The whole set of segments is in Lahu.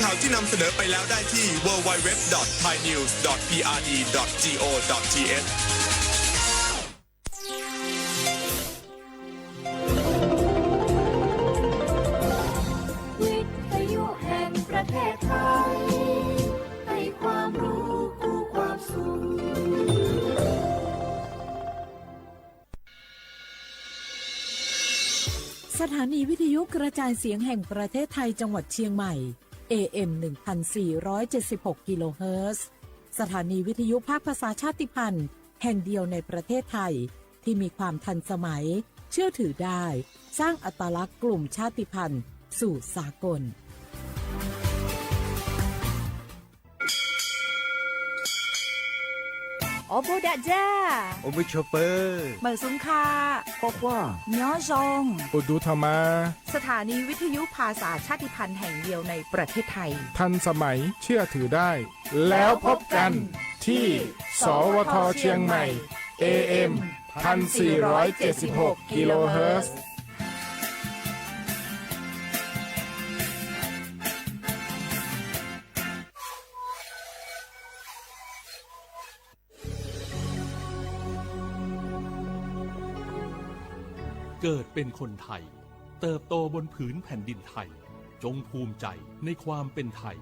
ข่าวที่นำเสนอไปแล้วได้ที่ ดับเบิลยู ดับเบิลยู ดับเบิลยู ดอท ไทยนิวส์ ดอท พีอาร์ดี ดอท จี โอ ดอท ที เอช วิทยุแห่งประเทศไทย ให้ความรู้คู่ความสุข สถานีวิทยุกระจายเสียงแห่งประเทศไทยจังหวัดเชียงใหม่ เอ เอ็ม หนึ่งพันสี่ร้อยเจ็ดสิบหก กิโลเฮิรตซ์ สถานีวิทยุภาคภาษาชาติพันธุ์แห่งเดียวในประเทศไทย ที่มีความทันสมัย เชื่อถือได้ สร้างอัตลักษณ์กลุ่มชาติพันธุ์สู่สากล Awˬ bon daꞈ jaˇ. Awˬ bon chaw peuˬ. Meˬ suhˍ hkaˆ. K'awꞈ k'oˆ. Nyawˇ zaw. Awˬ duˬ htaꞈ ma. สถานีวิทยุภาษาชาติพันธุ์แห่งเดียวในประเทศไทย ทันสมัย เชื่อถือได้ แล้วพบกันที่ สวท เชียงใหม่ เอ เอ็ม พันสี่ร้อยเจ็ดสิบหก กิโลเฮิรตซ์ เกิดเป็นคนไทย เติบโตบนผืนแผ่นดินไทย จงภูมิใจในความเป็นไทย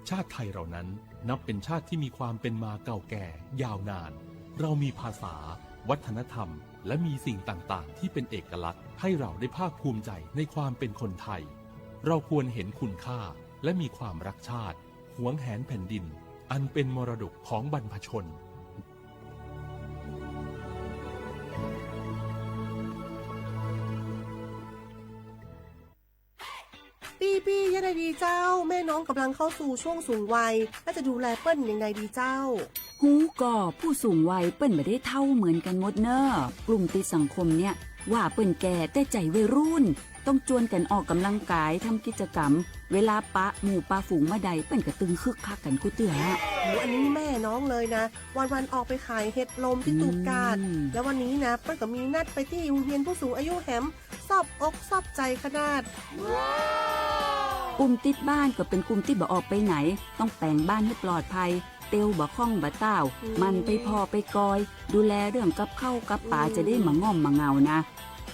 ชาติไทยเรานั้นนับเป็นชาติที่มีความเป็นมาเก่าแก่ยาวนาน เรามีภาษา วัฒนธรรม และมีสิ่งต่างๆ ที่เป็นเอกลักษณ์ให้เราได้ภาคภูมิใจในความเป็นคนไทย เราควรเห็นคุณค่าและมีความรักชาติ หวงแหนแผ่นดิน อันเป็นมรดกของบรรพชน ปี้ๆ ย่าได้ดีเจ้า แม่น้องกำลังเข้าสู่ช่วงสูงวัย แล้วจะดูแลเปิ้นยังไงดีเจ้า ฮู้ก่อ ผู้สูงวัยเปิ้นบ่ได้เฒ่าเหมือนกันหมดเน่อ กลุ่มติดสังคมเนี่ย ว่าเปิ้นแก่แต่ใจวัยรุ่น ต้องจวนกันออกกำลังกาย ทำกิจกรรม เวลาปะหมู่ปะฝูงเมื่อใด เปิ้นก็ตึงคึกคักกันกู้เตื้อ โห อันนี้แม่น้องเลยนะ วันๆ ออกไปขายเห็ดลมที่ตูบกาด อืม แล้ววันนี้นะ เปิ้นก็มีนัดไปที่โรงเรียนผู้สูงอายุแหม ซอบอกซอบใจขนาด กลุ่มติดบ้านก็เป็นกลุ่มตี้บ่ออกไปไหน ต้องแป๋งบ้านหื้อปลอดภัย เตียวบ่าค่องบ่าต้าว อืม หมั่นไปผ่อไปกอย ดูแลเรื่องกับข้าวกับป๋า อืม จะได้บ่ง่อมบ่เหงานะ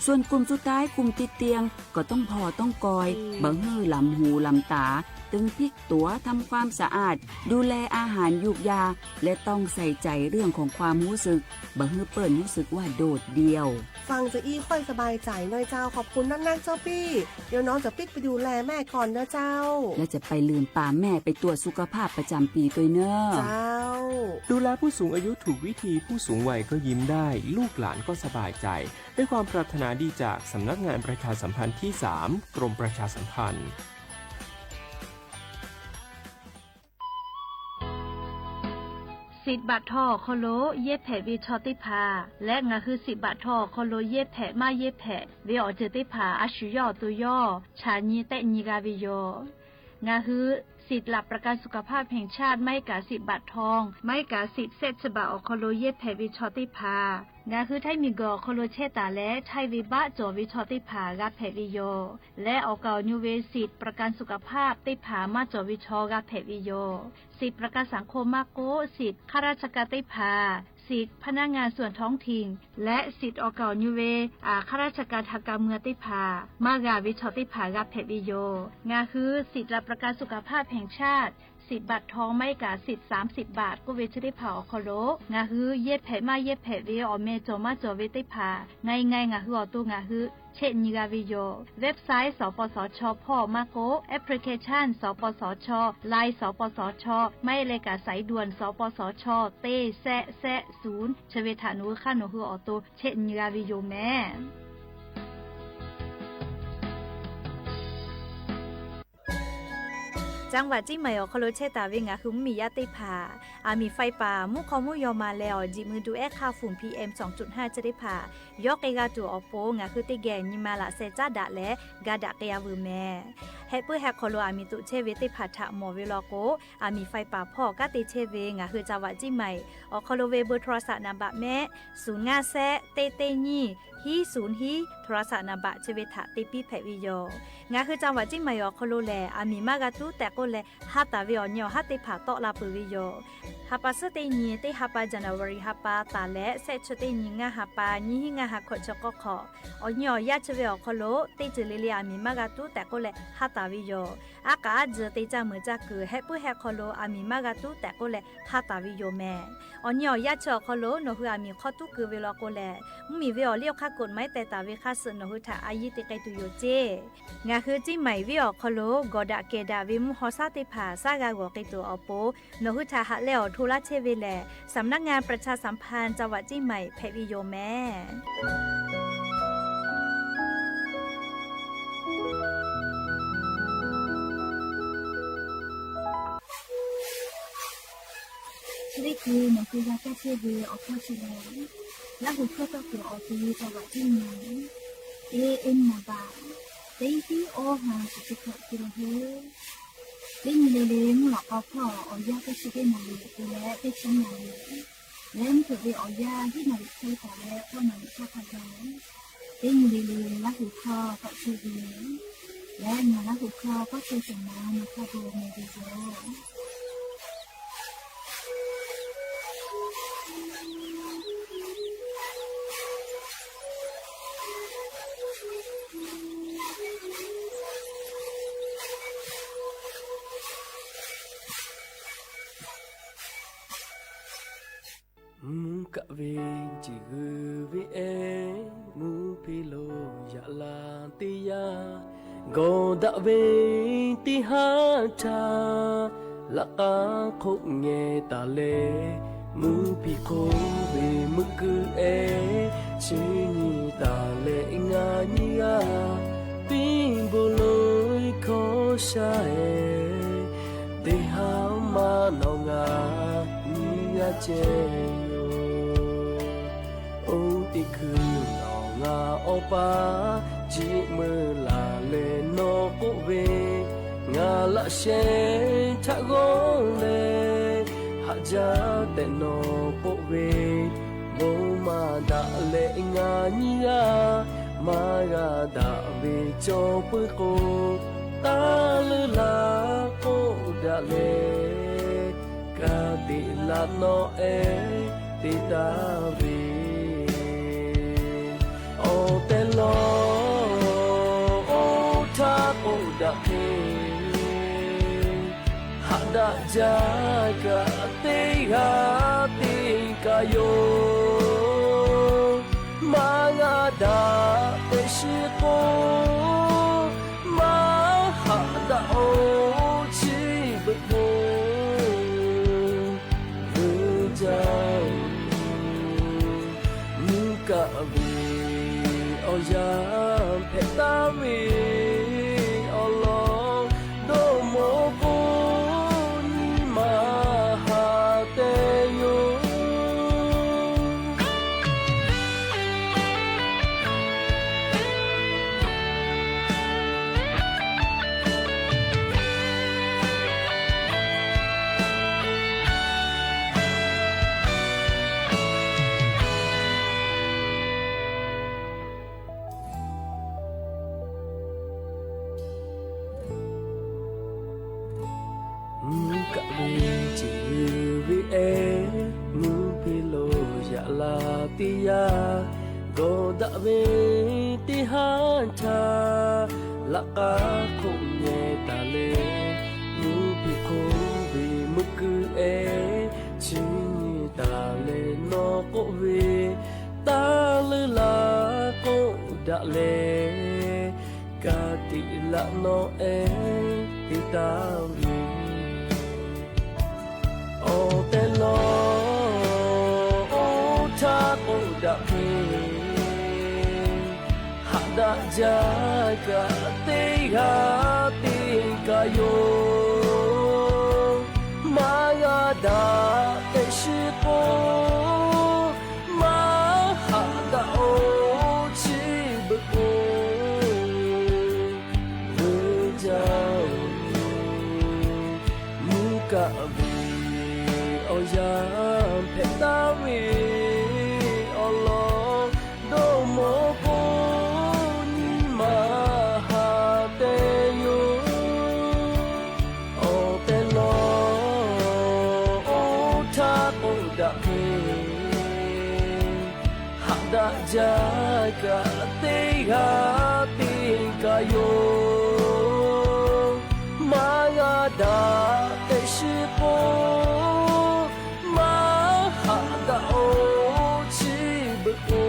ส่วนกลุ่มสุดท้าย กลุ่มติดเตียง ก็ต้องผ่อต้องกอย อืม บ่หื้อหลำหูหลำต๋า ตึงพลิกตั๋ว ทำความสะอาด ดูแลอาหารยูกยา และต้องใส่ใจเรื่องของความรู้สึก บ่หื้อเปิ้นรู้สึกว่าโดดเดี่ยว ฟังจะอี้ค่อยสบายใจ๋หน่อยเจ้า ขอบคุณนักๆ เจ้าปี้ เดี๋ยวน้องจะปิ๊กไปดูแลแม่ก่อนนะเจ้า แล้วจะไปลืมปาแม่ไปตรวจสุขภาพประจำปีตวยเน่อ เจ้า ดูแลผู้สูงอายุถูกวิธี ผู้สูงวัยก็ยิ้มได้ ลูกหลานก็สบายใจ ด้วยความปรารถนาดีจากสำนักงานประชาสัมพันธ์ที่สาม กรมประชาสัมพันธ์ สิทธิ์บัตรทอง awˬ hk'aw lo yehˇ hpehꞈ ve chaw teˇ hpaˍ leh, ngaˬ hui สิทธิ์บัตรทอง awˬ hk'aw lo yehˇ hpehꞈ maˇ yehˇ hpehꞈ ve awˬ ceuˬ teˇ hpaˍ a shu yawˇ awˬ to yawˇ chaꞈ nyi tehˆ nyi g'a ve yoˬ. Ngaˬ hui สิทธิ์หลักประกันสุขภาพแห่งชาติ maˇ heˆ kaꞈ สิทธิ์บัตรทอง maˇ heˆ kaꞈ สิทธิ์แสะชะบา awˬ hk'aw lo yehˇ hpehꞈ ve chaw teˇ hpaˍ, ngaˬ hui Htaiˇ miˬguiˬ awˬ hk'aw lo chehˇ taˍ leh Htaiˇ ve baˆ cawˬ ve chaw teˇ hpaˍ g'a hpehꞈ ve yoˬ. Leh awˬ kaˍ awˬ nu ve สิทธิ์ประกันสุขภาพ teˇ hpaˍ maˇ cawˬ ve chaw g'a hpehꞈ ve yoˬ. สิทธิ์ประกันสังคม maˇ k'oˆ, สิทธิ์ข้าราชการ teˇ hpaˍ, สิทธิ์พนักงานส่วนท้องถิ่น leh สิทธิ์ awˬ kaˍ awˬ nu ve ข้าราชการทางการเมือง teˇ hpaˍ maˇ g'a ve chaw teˇ hpaˍ g'a hpehꞈ ve yoˬ. Ngaˬ hui สิทธิ์หลักประกันสุขภาพแห่งชาติ สิทธิ์บัตรทอง maˇ heˆ kaꞈ สิทธิ์สามสิบบาท k'oˆ ve chi teˇ hpaˍ awˬ hk'aw lo ngaˬ hui yehˇ hpehꞈ maˇ yehˇ hpehꞈ ve awˬ meh cawˬ maˇ cawˬ ve teˇ hpaˍ ไง ไง ngaˬ hui awˬ to ngaˬ hui chehˆ nyi g'a ve yoˬ. Website สปสช hpawˇ maˇ k'oˆ, application สปสช Line สปสช maˇ heˆ leh kaꞈ สายด่วน สปสช teˇ แสะ แสะ ศูนย์ chi ve htaꞈ nawˬ hui hk'aˇ nawˬ hui awˬ to chehˆ nyi g'a ve yoˬ meh. จังหวัดเชียงใหม่ awˬ hk'aw lo chehˇ taˍ ve ngaˬ hui mvuhˇmiˬ yaˇ teˇ hpaˍ, aˬ miˍ faiˇ paˍ mvuhˇ hk'aw mvuhˇ yaw ma leh awˬ jiˬ mui du ehˉ hk'aˇ ฝุ่น PM สองจุดห้า chi teˇ hpaˍ yawˇ k'ai g'a tuˬ awˬ pon ngaˬ hui teˇ geh nyi ma laꞈ sheh caˉ daꞈ leh ga daꞈ k'ai-a veuˬ meh. Heh puiˉ heh hk'aw lo aˬ miˍ toꞈ chehˇ ve teˇ hpaˍ htaꞈ mawˬ ve law k'o, aˬ miˍ faiˇ paˍ hpawˇ kanˉ te chehˇ ve ngaˬ hui จังหวัดเชียงใหม่ awˬ hk'aw lo ve เบอร์โทรศัพท์ naˍ baꞈ mehˆ ศูนย์ ห้า แสะ เต๊ะ เต๊ะ ยี่ hiˉ ศูนย์ hiˉ Prasat Nabaꞈ chi ve htaꞈ te piˇ hpehꞈ ve yoˬ. Ngaˬ hui จังหวัดเชียงใหม่ awˬ hk'aw lo lehˬ, aˬ miˍ maˇ g'a tuˉ tehꞈ k'oˆ leh, ha taˍ ve awˬ nyi awˬ haˉ teˇ hpaˍ tawˆ la peuˬ ve yoˬ. Ha pa suhˉ teˇ nyi, teˇ ha pa January ha pa taˍ leh shehˆ chi teˇ nyi ngaˇ ha pa nyiˇ hinˉ ngaˇ ha hkawꞈ chi k'awˇ hk'awꞈ, awˬ nyi awˬ yaˇ chi ve awˬ hk'aw lo teˇ ceuˬ le le aˬ miˍ maˇ g'a tuˉ tehꞈ k'oˆ leh ha taˍ ve yoˬ. Aˉ k'aꞈ aˉ tcuh te caˇ meuˍ caˇ kuiˬ heh puiˉ heh hk'aw lo aˬ miˍ maˇ g'a tuˉ tehꞈ k'oˆ leh ha taˍ ve yoˬ mehˍ. Awˬ nyi awˬ yaˇ chi awˬ hk'aw lo nawˬ hui aˬ miˍ hk'aw tuˉ keu ve law k'o lehˬ, mvuhˇmiˬ ve awˬ liˇ awˬ hk'aˇ กฎหมาย teh taˍ ve hk'aˇ suh nawˬ hui htaꞈ a yiˇ te k'ai tuˬ yoˬ ceˇ. Ngaˬ hui เชียงใหม่ venˇ awˬ hk'aw lo gawˬ daꞈ kehˬ daꞈ ve mvuhˇ haw shaˉ teˇ hpaˍ shaˉ g'a g'awˬ k'ai tuˬ awˬ pon, nawˬ hui htaꞈ haꞈ leh awˬ hto laˇ chehˇ ve lehˬ, สำนักงานประชาสัมพันธ์จังหวัดเชียงใหม่ hpehꞈ ve yoˬ mehˍ. Chi teˇ hkui nawˬ hui g'a kaˇ chehˇ ve awˬ hkawˇ chi lehˬ, Laˇ huˍ hkawˇ tawˇ kuiˬ awˬ te จังหวัดเชียงใหม่ teˇ eˉ naˍ baꞈ teˇ tiˉ awˇ ha shiˍ chi hkawꞈ te la heˆ. Teˇ nyi le le mvuhˇ lawꞈ k'aw hpawˇ awˬ yanˇ teˇ chi teˇ naˍ riˍ te leh teˇ chi naˍ riˍ, leh mvuhˇ hpeuꞈ ve awˬ yanˇ hiˉ naˍ riˍ hk'e taˍ leh k'awˇ naˍ riˍ hk'aˇ hk'a gaˬ, teˇ nyi le le Laˇ huˍ hkawˇ tawˆ chehˇ ve leh, ngaˬ Laˇ huˍ hkawˇ kawˇ chehˇ shawˍ ma nawˬ hk'a gaˬ meh ve yoˬ. Mvuhˇ kaˆ ve ciˬ g'uiˬ ve ehˉ, mvuhˇ hpeˇ lo yaꞈ la teˇ yanˇ, gawˬ daꞈ ve teˇ haˉ htaˇ, laꞈ k'aˉ hk'oˆ ngeh taˍ leh, mvuhˇ hpeˇ hk'oˆ ve meuˆ kuiˬ ehˉ, chi nyi taˍ leh ngaˬ nyiˇ g'aˇ, piˇ bon loꞈ-e hkawˇ shaˉ-e, teˇ haˉ maˇ nawˬ ngaˬ nyiˇ g'aˇ ceh yoˬ. Oˇ teˇ hkui nawˬ ngaˬ awˬ pa, jiˆ meuˇ laˬ leh nawˬ k'oˆ ve, ngaˬ laꞈ sheh htaꞈ g'awˇ leh, haꞈ jaˇ tehꞈ nawˬ k'oˆ ve, bon maˇ daꞈ leh ngaˬ nyiˇ g'aˇ, maˇ g'a daꞈ ve cawˬ puiˉ k'o, taˇ leuˉ laˇ k'oˆ daꞈ leh, ka tiꞈ laꞈ nawˬ ehˉ te taˍ ve, awˬ tehˬ lawˬ oˇ htaˇ k'oˆ daꞈ hk'e, haꞈ daꞈ jaˇ kaꞈ teˇ g'aˇ teˇ kaꞈ yoˬ. Maˇ g'a daꞈ tehꞈ shiˍ k'o, maˇ haꞈ daꞈ-oˬ chi beuꞈ k'o, veuˬ jaˇ-oˬ. Mvuhˇ kaˆ ve awˬ yanˇ hpehꞈ taˍ ve awˬ lawn, dawˇ mawˇ k'o nyi ma haꞈ te yoˬ. Mvuhˇ kaˆ ve ciˬ g'uiˬ ve ehˉ, mvuhˇ hpeˇ lo yaꞈ la teˇ yanˇ, gawˬ daꞈ ve teˇ haˉ htaˇ, laꞈ k'aˉ hk'oˆ ngeh taˍ leh, mvuhˇ hpeˇ hk'oˆ ve meuˆ kuiˬ ehˉ, chi nyi taˍ leh nawˬ k'oˆ ve, taˇ leuˉ laˇ k'oˆ daꞈ leh, ka tiꞈ laꞈ nawˬ ehˉ te taˍ ve, awˬ tehˬ lawˬ oˇ htaˇ k'oˆ daꞈ hk'e, haꞈ daꞈ jaˇ kaꞈ teˇ g'aˇ teˇ kaꞈ yoˬ. Maˇ g'a daꞈ tehꞈ shiˍ k'o, maˇ haꞈ daꞈ-oˬ chi beuꞈ k'o, veuˬ jaˇ-oˬ. Mvuhˇ kaˆ ve awˬ yanˇ hpehꞈ taˍ ve awˬ lawn, dawˇ mawˇ k'o Haꞈ ve, haꞈ daꞈ jaˇ kaꞈ teˇ g'aˇ teˇ kaꞈ yoˬ. Maˇ g'a daꞈ tehꞈ shiˍ k'o, maˇ haꞈ daꞈ-oˬ, chi beuꞈ k'o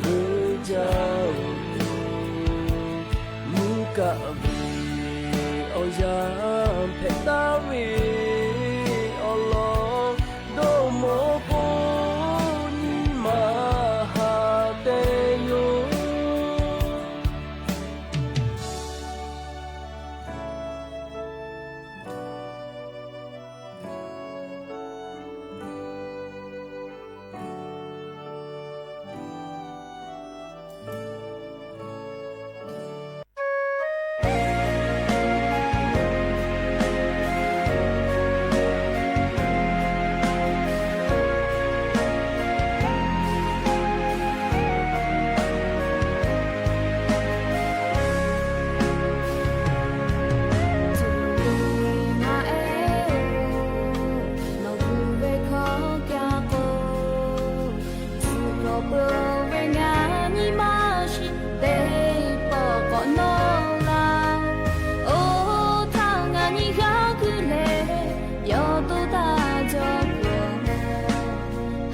veuꞈ jaˇ-oˬ. Mvuhˇ kaˆ ve awˬ yanˇ hpehꞈ taˍ ve awˬ lawn dawˇ mawˬ k'o, nyi ma haꞈ te yoˬ. Tuˬ ngaˬ e-oˬ, nawˬ hui ve hkawˇ k'oˆ k'o, tcuh kawꞈ peuˬ ve ngaˬ nyi ma shiˍ teˇ pawˆ k'awꞈ nawˇ laˇ. Oˇ htaˇ ngaˬ nyi g'aˇ kuiˬ leh, yawˇ toˇ taˇ jaw kuiˬ,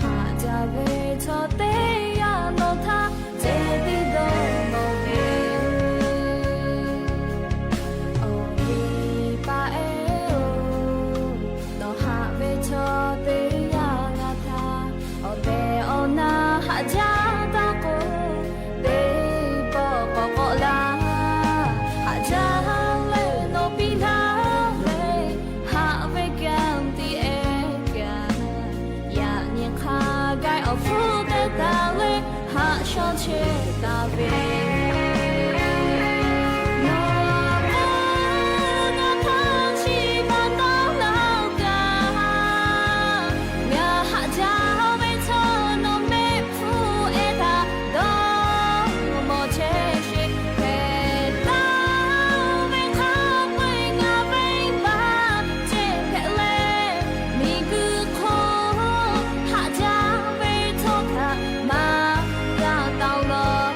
haꞈ jaˇ ve chaw teˇ g'aˇ nawˬ htaˇ ceh tiˉ dawˇ nawˬ ve. Awˬ viˉ paˍ e-oˬ, nawˬ haꞈ ve chaw teˇ g'aˇ ngaˬ htaꞈ awˬ tehˬ awˬ na haꞈ jaˇ taˇ k'o, teˇ pawˆ k'awꞈ k'awꞈ laˇ. Haꞈ jaˇ leh nawˬ piˇ laˇ leh, haꞈ ve kanˉ tiꞈ ehˉ kaꞈ, yaꞈ nyi hk'a gaˬ awˬ hpfuhˇ teˇ taˍ leh haꞈ shaw chehˇ taˍ ve. Nawˬ k'o, ngaˬ htaꞈ chi ma taw laˇ kaꞈ, ngaˬ haꞈ jaˇ ve chaw nawˬ mehˆ hpfuhˇ ehˉ htaꞈ dawˇ mawˬ chehˇ sheˍ. Hpehꞈ taˍ ve hk'a peu-eˬ ngaˬ venˇ baˆ ceh hpehꞈ leh, miˬguiˬ hk'oˆ haꞈ jaˇ ve chaw htaꞈ maˇ g'a taoˍ lawˬ.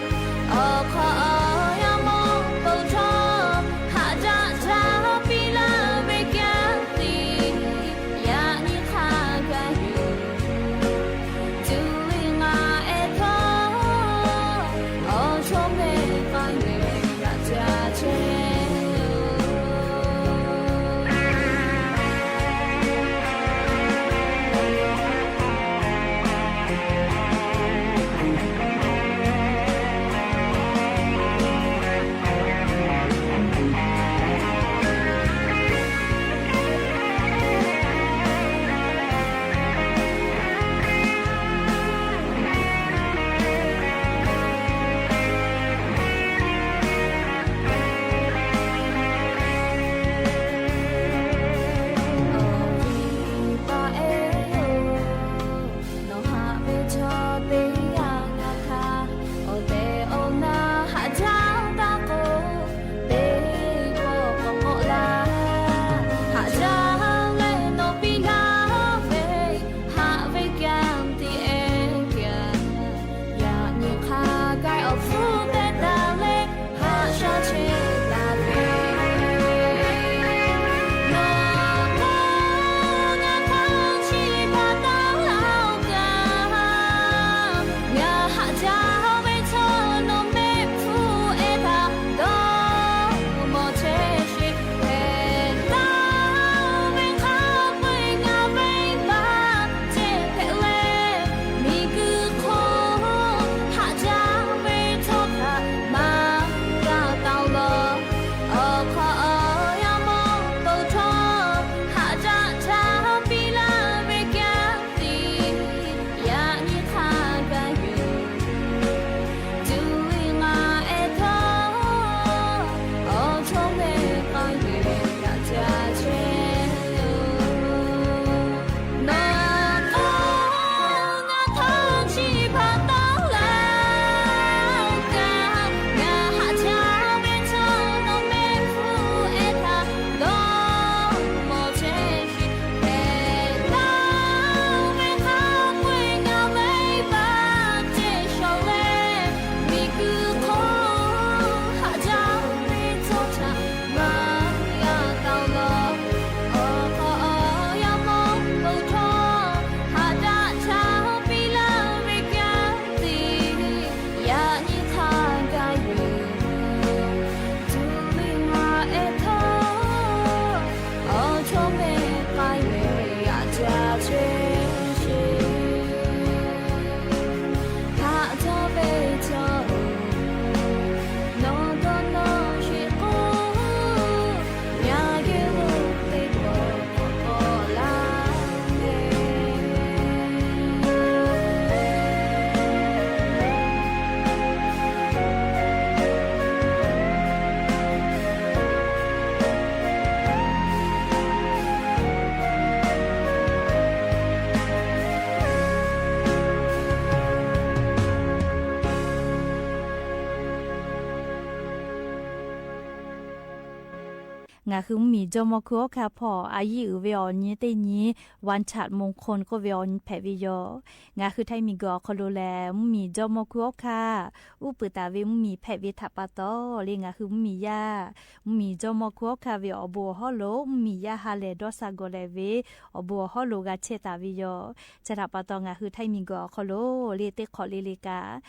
Ngaˬ hui mvuhˇmiˬ jawˇmawˇ hkunˉ hawˉ hkanˇ hpawˇ a yiˉ uiˍ ve awˬ nyi teˇ nyi วันฉลองมงคล k'oˆ ve awˬ nyi hpehꞈ ve yoˬ. Ngaˬ hui Htaiˇ miˬguiˬ awˬ hk'aw lo lehˬ, mvuhˇmiˬ jawˇmawˇ hkunˉ hawˉ hkanˇ uˉ peunˍ taˍ ve mvuhˇmiˬ hpehꞈ ve htaꞈ pa taw le, ngaˬ hui mvuhˇmiˬ yaˇ, mvuhˇmiˬ jawˇmawˇ hkunˉ hawˉ hkanˇ ve awˬ bon awˬ hawˉ lo mvuhˇmiˬ yaˇ ha lehˬ dawˇ sha gawˬ lehˬ ve awˬ bon awˬ hawˉ lo g'a chehˇ taˍ ve yoˬ. Chi htaꞈ pa taw, ngaˬ hui Htaiˇ miˬguiˬ awˬ hk'aw lo le teˇ hk'awꞈ le le kaꞈ,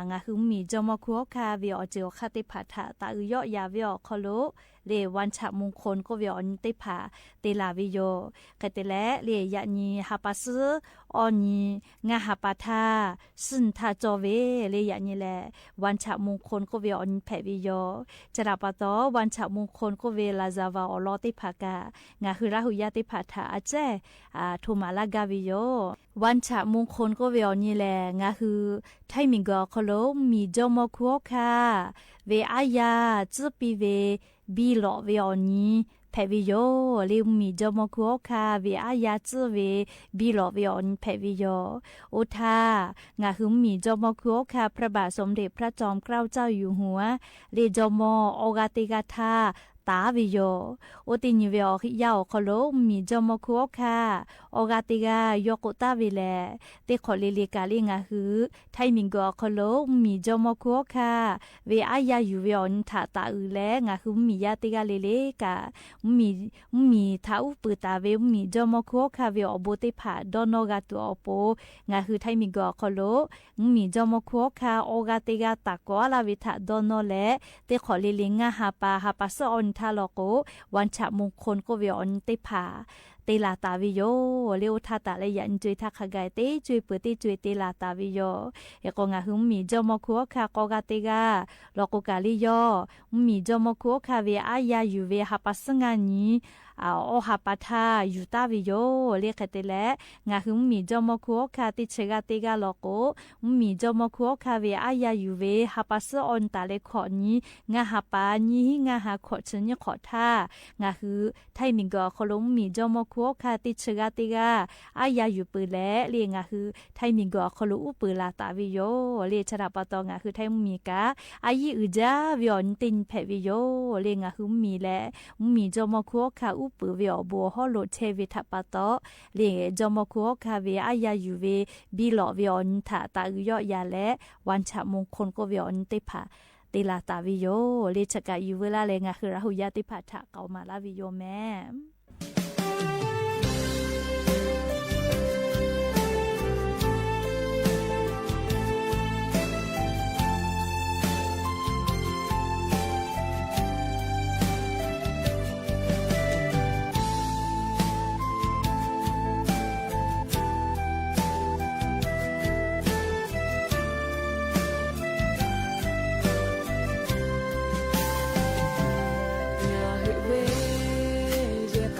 ngaˬ hui mvuhˇmiˬ jawˇmawˇ hkunˉ hawˉ hkanˇ ve awˬ ceuˬ awˬ hk'aˇ teˇ hpaˍ htaꞈ taˍ uiˍ yawˆ yan ve awˬ hk'aw lo le วันฉลองมงคล k'oˆ ve awˬ nyi teˇ hpaˍ te laˬ ve yoˬ. Hk'e te leh le, yaꞈ nyi ha pa suhˉ awˇ nyi ngaˇ ha pa htaˇ, suhˉ nyi htaˇ cawˇ ve le, yaꞈ nyi lehˬ วันฉลองมงคล k'oˆ ve awˬ nyi hpehꞈ ve yoˬ. Chi htaꞈ pa taw, วันฉลองมงคล k'oˆ ve ลาซาวา awˬ lawn teˇ hpaˍ kaꞈ ngaˬ hui Laˇ huˍ yaˇ teˇ hpaˍ htaꞈ a cehˇ hto maˍ laˇ gaˇ ve yoˬ. วันฉลองมงคล k'oˆ ve awˬ nyi lehˬ, ngaˬ hui Htaiˇ miˬguiˬ awˬ hk'aw lo mvuhˇmiˬ jawˇmawˇ hkunˉ hawˉ hkanˇ ve aˉ yaˇ tcuhˉ piˇ ve biˇ lawꞈ ve awˬ nyi hpehꞈ ve yoˬ. Le mvuhˇmiˬ jawˇmawˇ hkunˉ hawˉ hkanˇ ve aˉ yaˇ tcuhˉ ve biˇ lawꞈ ve awˬ nyi hpehꞈ ve yoˬ. Oˇ htaˇ, ngaˬ hui mvuhˇmiˬ jawˇmawˇ hkunˉ hawˉ hkanˇ พระบาทสมเด็จพระจอมเกล้าเจ้าอยู่หัว le jawˇmawˇ awˇ g'aˇ teˇ g'aˇ htaˇ taˍ ve yoˬ. Oˇ teˇ nyi ve awˬ yanˇ awˬ hk'aw lo mvuhˇmiˬ jawˇmawˇ hkunˉ hawˉ hkanˇ awˇ g'aˇ teˇ g'aˇ yawˇ k'oˆ taˍ ve lehˬ, teˇ hk'awꞈ le le kaꞈ le ngaˬ hui Htaiˇ miˬguiˬ awˬ hk'aw lo mvuhˇmiˬ jawˇmawˇ hkunˉ hawˉ hkanˇ ve aˉ yaˇ yuˬ ve awˬ nyi htaꞈ taˍ uiˍ leh, ngaˬ hui mvuhˇmiˬ yaˇ teˇ g'aˇ le le kaꞈ, mvuhˇmiˬ htaꞈ uˉ peunˍ taˍ ve mvuhˇmiˬ jawˇmawˇ hkunˉ hawˉ hkanˇ ve awˬ bon teˇ hpaˍ dawˇ nawˇ g'a tuˬ awˬ pon, ngaˬ hui Htaiˇ miˬguiˬ awˬ hk'aw lo mvuhˇmiˬ jawˇmawˇ hkunˉ hawˉ hkanˇ awˇ g'aˇ teˇ g'aˇ taˍ kawˍ laˇ ve htaꞈ dawˇ nawˇ leh, teˇ hk'awꞈ le le ngaˇ ha pa ha pa suhˉ awˇ nyi htaˇ law k'o, วันฉลองมงคล k'oˆ ve awˬ nyi teˇ hpaˍ te laˬ taˍ ve yoˬ. Le oˇ htaˇ taˍ leh yaꞈ nyi co-e htaˇ hk'a gaˬ teˇ co-e peuˬ teˇ co-e te laˬ taˍ ve yoˬ. Hk'e k'o, ngaˬ hui mvuhˇmiˬ jawˇmawˇ hkunˉ hawˉ hkanˇ k'awˇ g'aˇ teˇ g'aˇ law k'o kaꞈ le, yawˇ mvuhˇmiˬ jawˇmawˇ hkunˉ hawˉ hkanˇ ve aˉ yaˇ yuˬ ve ha pa suhˉ ngaˇ nyi awˇ ha pa htaˇ yuˬ taˍ ve yoˬ. Le hk'e te leh, ngaˬ hui mvuhˇmiˬ jawˇmawˇ hkunˉ hawˉ hkanˇ teˇ chi g'aˇ teˇ g'aˇ law k'o, mvuhˇmiˬ jawˇmawˇ hkunˉ hawˉ hkanˇ ve aˉ yaˇ yuˬ ve ha pa suhˉ awˇ nyi taˍ leh hkawꞈ nyi ngaˇ ha pa nyiˇ hinˉ ngaˇ ha hkawꞈ chi nyiˇ hk'awꞈ htaˇ, ngaˬ hui Htaiˇ miˬguiˬ awˬ hk'aw lo mvuhˇmiˬ jawˇmawˇ hkunˉ hawˉ hkanˇ teˇ chi g'aˇ teˇ g'aˇ aˉ yaˇ yuˬ peuˬ leh le, ngaˬ hui Htaiˇ miˬguiˬ awˬ hk'aw lo uˉ peunˍ laˬ taˍ ve yoˬ. Le chi htaꞈ pa taw, ngaˬ hui Htaiˇ mvuhˇmiˬ kaꞈ a yiˉ uiˍ jaˇ ve awˬ nyi teˇ nyi hpehꞈ ve yoˬ. Le ngaˬ hui mvuhˇmiˬ leh mvuhˇmiˬ jawˇmawˇ hkunˉ hawˉ hkanˇ uˉ peunˍ ve awˬ bon awˬ hawˉ lo chehˇ ve htaꞈ pa taw, le jawˇmawˇ hkunˉ hawˉ hkanˇ ve aˉ yaˇ yuˬ ve biˇ lawꞈ ve awˬ nyi htaꞈ taˍ uiˍ yawˆ yan leh วันฉลองมงคล k'oˆ ve awˬ nyi teˇ hpaˍ te laˬ taˍ ve yoˬ. Le chi kaꞈ yuˬ veu laˇ leh ngaˬ hui Laˇ huˍ yaˇ teˇ hpaˍ htaꞈ k'aoˍ maˍ laˇ ve yoˬ mehˍ. Ngaˬ hui ve yehˬ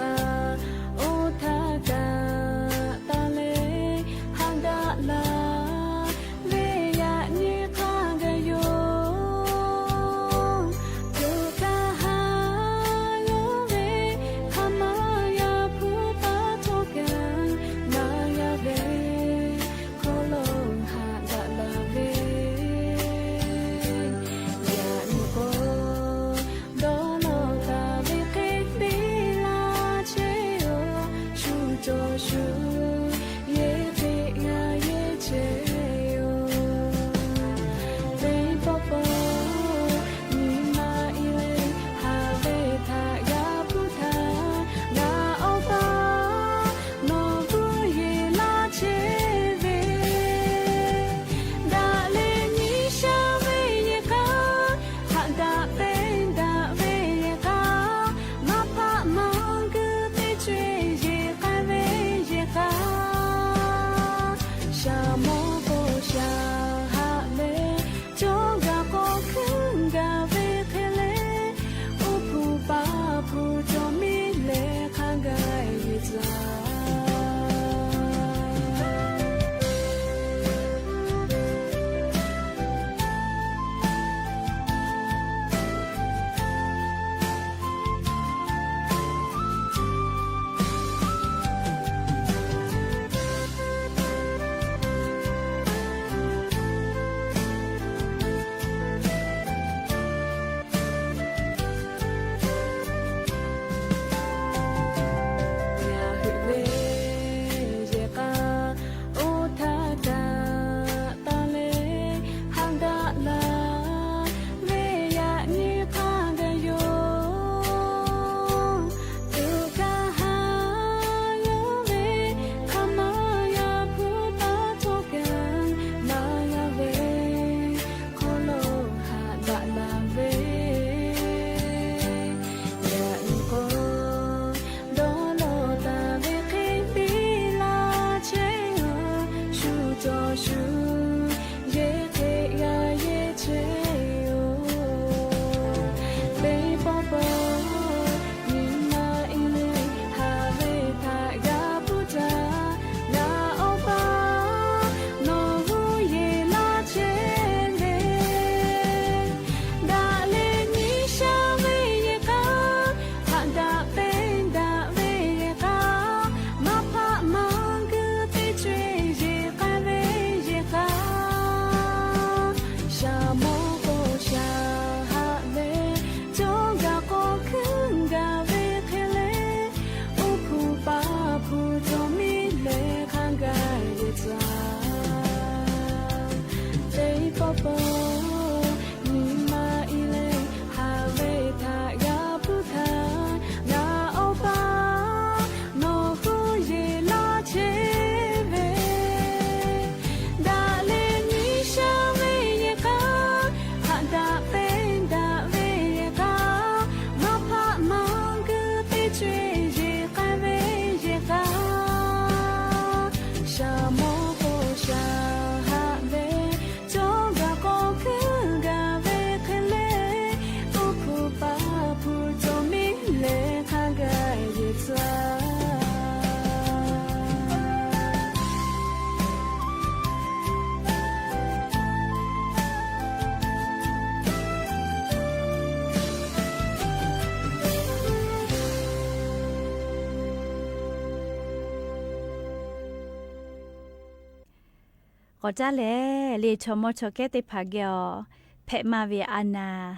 K'awꞈ caˉ lehˬ le, chaw mawˇ chaw kehˉ teˇ hpaˍ geh awˬ hpehꞈ maˇ ve a naˍ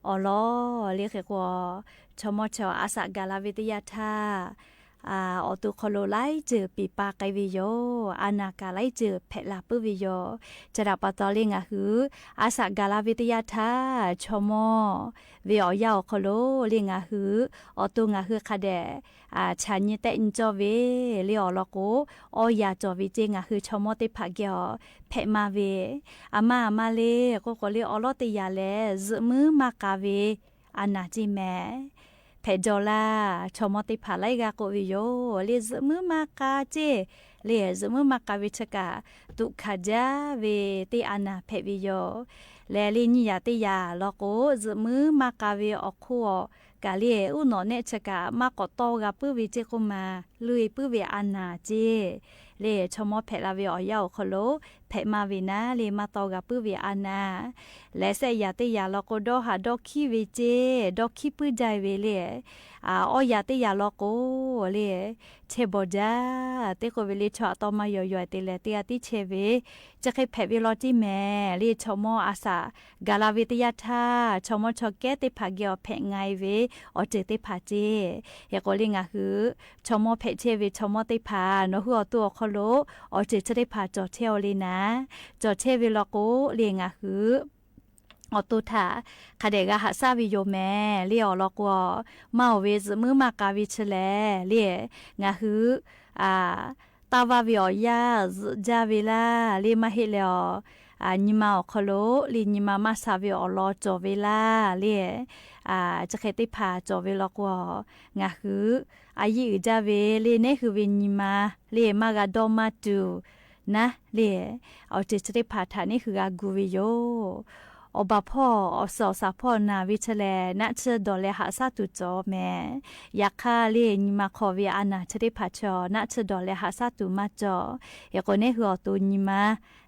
awˬ lawn le hk'e k'o, chaw mawˇ chaw a shaꞈ gaˬ la ve teˇ yanˇ htaˇ, awˬ to hk'aw lo laiˉ ceuˬ piˍ pa k'ai ve yoˬ. A naˍ kaꞈ laiˉ ceuˬ hpehꞈ la puiˉ ve yoˬ. Chi htaꞈ pa taw le ngaˬ hui a shaꞈ gaˬ la ve teˇ yanˇ htaˇ, chaw mawˇ ve awˬ yanˇ awˬ hk'aw lo le ngaˬ hui awˬ to ngaˬ hui hk'a dehꞈ chaꞈ nyi tehˆ nyi cawˇ ve le awˬ lawn k'o, awˇ yaꞈ cawˬ ve ceˇ ngaˬ hui chaw mawˇ teˇ hpaˍ geh awˬ hpehꞈ maˇ ve, a maˇ a maˇ le k'oˆ k'o le awˬ lawˉ teˇ yaꞈ lehˬ zuhꞈ muiˉ maˇ k'a ve a naˍ ceˇ mehˍ. Hpehꞈ jaw laˇ, chaw mawˇ teˇ hpaˍ laiˉ g'aˇ k'oˆ ve yoˬ le, zuhꞈ muiˉ maˇ k'a ceˇ le, zuhꞈ muiˉ maˇ k'a ve chi kaꞈ tuꞈ hkanˍ jaˇ ve teˇ a naˍ hpehꞈ ve yoˬ. Lehˬ le nyiˇ yaꞈ teˇ yaꞈ lawn k'o, zuhꞈ muiˉ maˇ k'a ve awˬ hk'oˆ awˬ kaꞈ le uˉ nawꞈ nehˆ chi kaꞈ maˇ k'awꞈ tawˇ g'a puiˉ ve ceˇ k'oˆ ma, loꞈ e puiˉ ve a naˍ ceˇ le chaw mawˇ hpehꞈ la ve awˬ yanˇ awˬ hk'aw lo hpehꞈ maˇ ve naˉ le maˇ tawˇ g'a puiˉ ve a naˍ. Lehˬ shehˆ yaꞈ teˇ yaꞈ lawn k'o, dawˇ haꞈ dawˇ hkiˉ ve ceˇ, dawˇ hkiˉ puiˉ jaˇ ve le. Awˇ yaꞈ teˇ yaꞈ lawn k'o le, chehˇ bawˬ jaˇ teˇ k'oˆ ve le, chaw aꞈ tawˇ maˇ yaw yaw te leh teˇ g'aˇ tiˉ chehˇ ve, chi hk'e hpehꞈ ve law ceˇ mehˍ le. Chaw mawˇ a shaꞈ gaˬ la ve teˇ yanˇ htaˇ, chaw mawˇ chaw kehˉ teˇ hpaˍ geh awˬ hpehꞈ nga e ve awˬ ceuˬ teˇ hpaˍ ceˇ. Hk'e k'o le ngaˬ hui chaw mawˇ hpehꞈ chehˇ ve chaw mawˇ teˇ hpaˍ nawˬ hui awˬ to awˬ hk'aw lo awˬ ceuˬ chi teˇ hpaˍ cawˬ chehˇ aw le naˍ. Cawˬ chehˇ ve law k'o le ngaˬ hui awˬ to htaꞈ hk'a dehꞈ g'a haꞈ shaˉ ve yoˬ mehˍ le awˬ lawn k'o, maˇ oˬ ve zuhꞈ muiˉ maˇ k'a ve chi lehˬ le, ngaˬ hui taˇ vaˇ ve awˬ yanˇ zuhꞈ jaˇ ve laˇ le maˇ heˆ leh awˬ, nyi ma awˬ hk'aw lo le nyi ma maˇ sha ve awˬ lawn cawˬ ve laˇ le, chi hk'e teˇ hpaˍ cawˬ ve law k'o, ngaˬ hui a yiˆ uiˍ jaˇ ve le neˉ hui ve nyi ma le maˇ g'a dawˇ maˇ tuˬ naˉ le, awˬ ceuˬ chi teˇ hpaˍ htaꞈ neˉ hui g'a gu ve yoˬ. Awˬ baˬ hpawˇ awˬ suhˍ awˬ shaˍ hpawˇ naˬ ve chi lehˬ, naˆ tsuhˇ dawˬ leh haꞈ shaˉ tuˬ cawˬ mehˍ. Yaꞈ hk'aˇ le nyi ma hk'aw ve a naˍ chi teˇ hpaˍ chaw naˆ tsuhˇ dawˬ leh haꞈ shaˉ tuˬ maˇ cawˬ. Hk'e k'o neˉ hui awˬ to nyi ma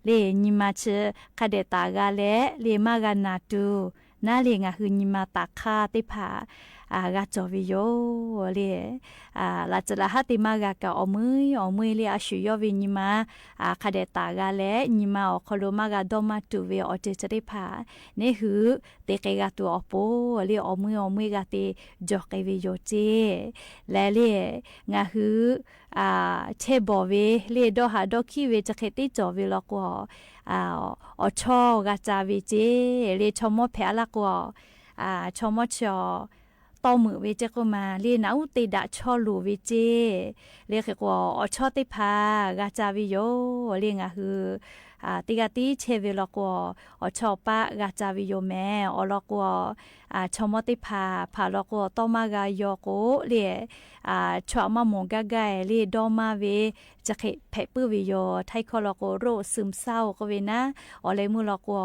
le nyi ma chi hk'a dehꞈ taˍ g'a leh le maˇ g'a naˬ tuˬ naˉ le ngaˬ hui nyi ma taˍ hk'aˇ teˇ hpaˍ g'a cawˬ ve yoˬ le. Laꞈ tcuhˍ laꞈ haˉ te maˇ g'a kaꞈ awˬ meuˇ awˬ meuˇ le a shu yawˇ ve nyi ma hk'a dehꞈ taˍ g'a leh nyi ma awˬ hk'aw lo maˇ g'a dawˇ maˇ tuˬ ve awˬ ceuˬ chi teˇ hpaˍ neˉ hui te k'ai g'a tuˬ awˬ pon le awˬ meuˇ awˬ meuˇ g'a te jawˬ k'ai ve yoˬ ceˇ. Lehˬ le ngaˬ hui chehˇ bawˬ ve le dawˇ haꞈ dawˇ hkiˉ ve chi hk'e teˇ cawˬ ve law k'o, awˬ chawˇ g'a ca ve ceˇ le chaw mawˇ hpehꞈ a laˇ k'o, chaw mawˇ chi awˬ tawˇ meuꞈ ve ceˇ k'oˆ ma le naꞈ uˉ te daꞈ chawˇ loˍ ve ceˇ le hk'e k'o, awˬ chawˇ teˇ hpaˍ g'a ca ve yoˬ le ngaˬ hui teˇ g'aˇ tiˉ chehˇ ve law k'o, awˬ chawˇ paˆ g'a ca ve yoˬ mehˍ. Awˬ lawn k'o, chaw mawˇ teˇ hpaˍ hpaˍ law k'o tawˇ maˇ g'a yaw k'o le, chaw aꞈ maˇ mawˬ gaˇ gaˇ e le dawˇ maˇ ve chi hk'e hpehꞈ puiˉ ve yoˬ. Htaiˇ hkawˇ law k'o โรคซึมเศร้า k'oˆ ve naˉ, awˬ leh meuˇ law k'o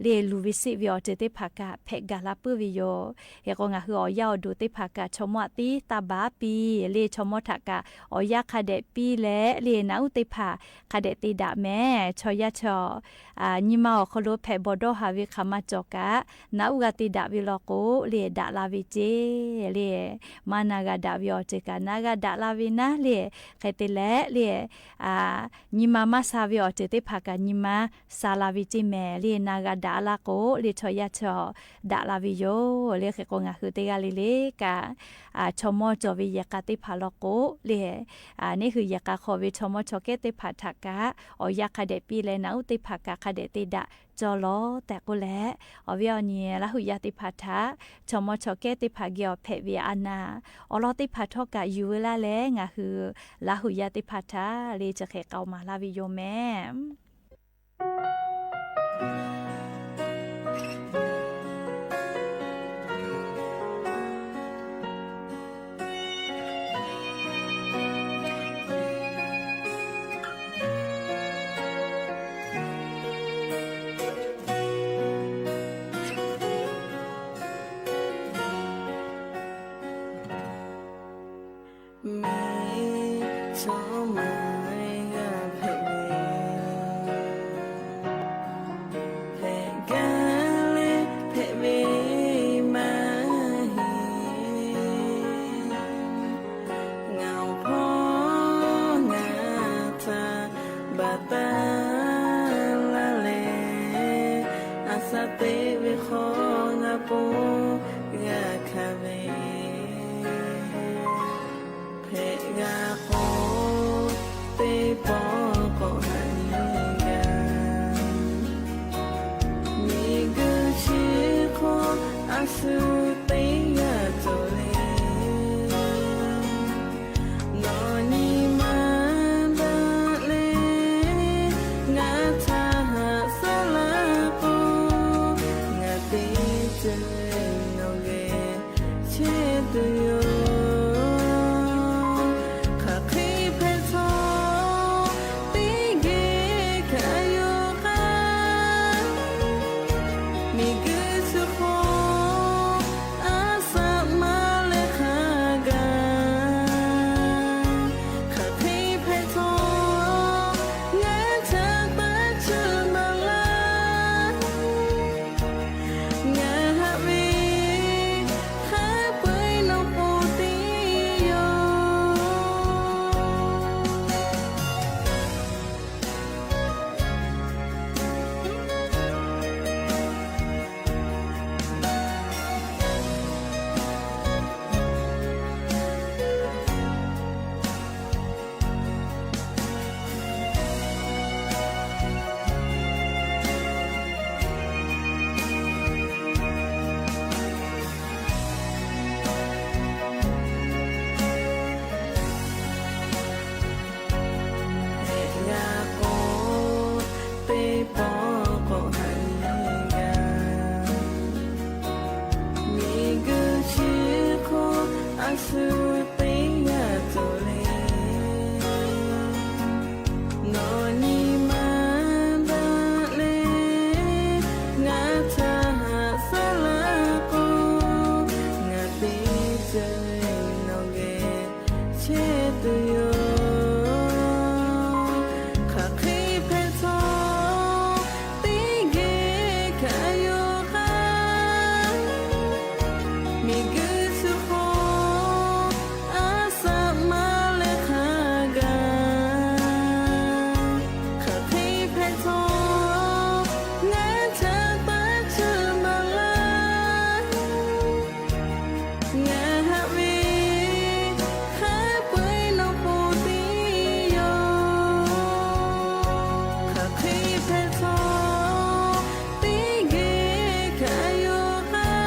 le luˬ ve siˆ ve awˬ ceuˬ teˇ hpaˍ kaꞈ hpehꞈ gaˬ la puiˉ ve yoˬ. Hk'e k'o ngaˬ hui awˬ yaˇ awˬ duˬ teˇ hpaˍ kaꞈ chaw mawˇ aꞈ tiˉ taˇ baˬ piˇ le chaw mawˇ htaꞈ kaꞈ awˬ yanˇ hk'a dehꞈ piˇ leh le naꞈ uˉ teˇ hpaˍ hk'a dehꞈ te daꞈ mehˍ. Chaw yaˇ chaw nyi ma awˬ hk'aw lo hpehꞈ bawˬ dawˇ haꞈ ve hk'aˬ ma cawˬ kaꞈ naꞈ uˉ g'a te daꞈ ve law k'o le daꞈ la ve ceˇ le, maˇ na g'a daꞈ ve awˬ ceuˬ kaꞈ na g'a daꞈ la ve naˉ le, hk'e te leh le nyi ma maˇ sha ve awˬ ceuˬ teˇ hpaˍ kaꞈ nyi ma sha la ve ceˇ mehˍ le na g'a daꞈ laˇ k'o le chaw yaˇ chaw daꞈ la ve yoˬ le. Hk'e k'o ngaˬ hui teˇ g'aˇ le le kaꞈ chaw mawˇ cawˬ ve yehˬ k'a teˇ hpaˍ law k'o le neˉ hui yehˬ k'a hk'aw ve chaw mawˇ chaw kehˉ teˇ hpaˍ htaꞈ kaꞈ awˬ yanˇ hk'a dehꞈ piˇ leh naꞈ uˉ teˇ hpaˍ kaꞈ hk'a dehꞈ te daꞈ cawˇ lawˬ tehꞈ k'oˆ leh, awˬ viˉ awˬ nyi Laˇ huˍ yaˇ teˇ hpaˍ htaꞈ chaw mawˇ chaw kehˉ teˇ hpaˍ geh awˬ hpehꞈ ve a naˍ awˬ lawn teˇ hpaˍ htawˇ kaꞈ yuˬ veu laˇ leh ngaˬ hui Laˇ huˍ yaˇ teˇ hpaˍ htaꞈ le chi hk'e k'aoˍ maˍ laˇ ve yoˬ mehˍ. Miˬ chaw maˇ g'a hpehꞈ ve, yoˬ. Hk'aˬ hk'e hpehꞈ htawˇ, teˇ geh hkanˍ yuˬ k'ai. Miˬguiˬ chi hk'oˆ a shaꞈ ma leh hk'a gaˬ. Hk'aˬ hk'e hpehꞈ htawˇ, ngaˬ htaꞈ taˇ cheuˇ maˍ laˇ. Ngaˬ haꞈ ve hk'a peu-eˬ nawˬ k'oˆ teˇ yoˬ. Yaꞈ k'o teˇ pawˆ k'awꞈ haꞈ gaˇ. Miˬguiˬ chi hk'oˆ a shu teˇ g'aˇ cawˬ le. Nawˬ nyi ma daꞈ leh ngaˬ htaꞈ haꞈ shaˉ laˇ k'o, ngaˬ teˇ ceuˬ nawˬ geh chehˇ tuˬ yoˬ. Hk'aˬ hk'e hpehꞈ htawˇ, teˇ geh hkanˍ yuˬ k'ai. Miˬguiˬ chi hk'oˆ a shaꞈ ma leh hk'a gaˬ. Hk'aˬ hk'e hpehꞈ htawˇ, ngaˬ htaꞈ taˇ cheuˇ maˍ laˇ. Ngaˬ haꞈ ve hk'a peu-eˬ nawˬ k'oˆ teˇ yoˬ. Hk'aˬ hk'e hpehꞈ htawˇ, teˇ geh hkanˍ yuˬ k'ai.